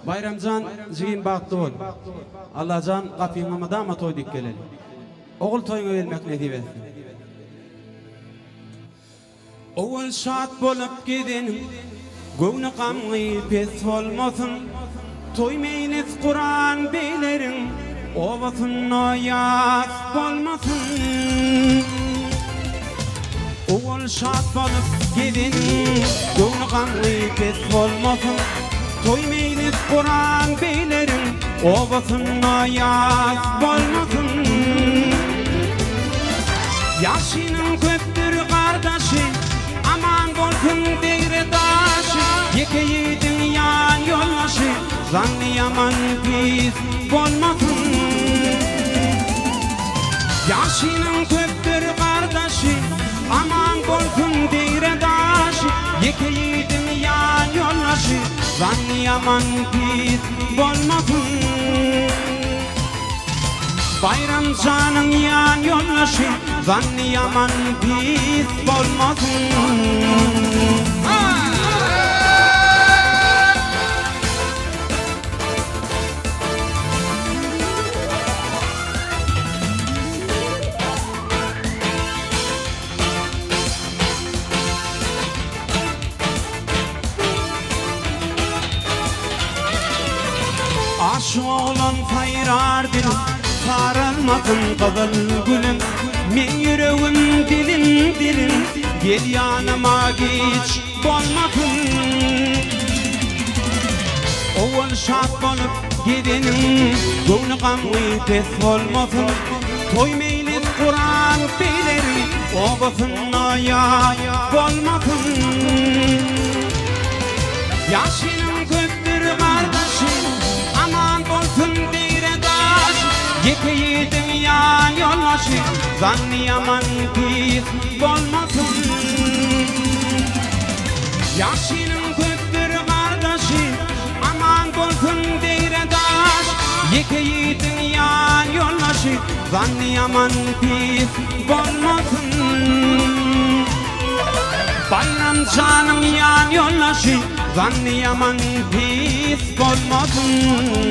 Baýramjan jigim bagtly bol. Allajan gapyňa mydama toý diýip geleli. Ogul toýuňa gelmek nesip etsin. Owal şat bolup gezeniň göwni gamgy pes bolmasyn. Toý meýlis guran beýleriň obasynda ýas bolmasyn. Owal şat bolup gezeniň göwni gamly pes bolmasyn. Toý meýlis guran beýleriň obasynda ýas bolmasyn. Ýagşynyň köpdür gardaşy, Aman bolsun degre daşy, Ýeke ýigidiň ýan ýoldaşy, Zanny ýaman pis bolmasyn. Ýagşynyň köpdür gardaşy, Aman bolsun degre daşy, Ýeke ýigidiň ýan ýoldaşy, Zanny ýaman pis bolmasyn. Baýram janyň ýan ýoldaşy, Zanny ýaman pis bolmasyn. Aşyk oglan saýrar dilim, Saralmasyn gyzyl gülüm. Meň ýüregim dilim-dilim, Gel ýanyma giç bolmasyn. Owal şat bolup gezeniň, Göwni gamly pes bolmasyn. Toý meýlis guran beýleriň, Obasynda ýat bolmasyn. Ýagşynyň köpdür gardaşy, Aman bolsun degre daş. Ýeke ýigidiň ýan ýoldaşy, Zanny ýaman pis bolmasyn. Ýagşynyň köpdür gardaşy, Aman bolsun degre daş. Ýeke ýigidiň ýan ýoldaşy, Zanny ýaman pis bolmasyn. Baýram janyň ýan ýoldaşy, Zanny ýaman pis bolmasyn.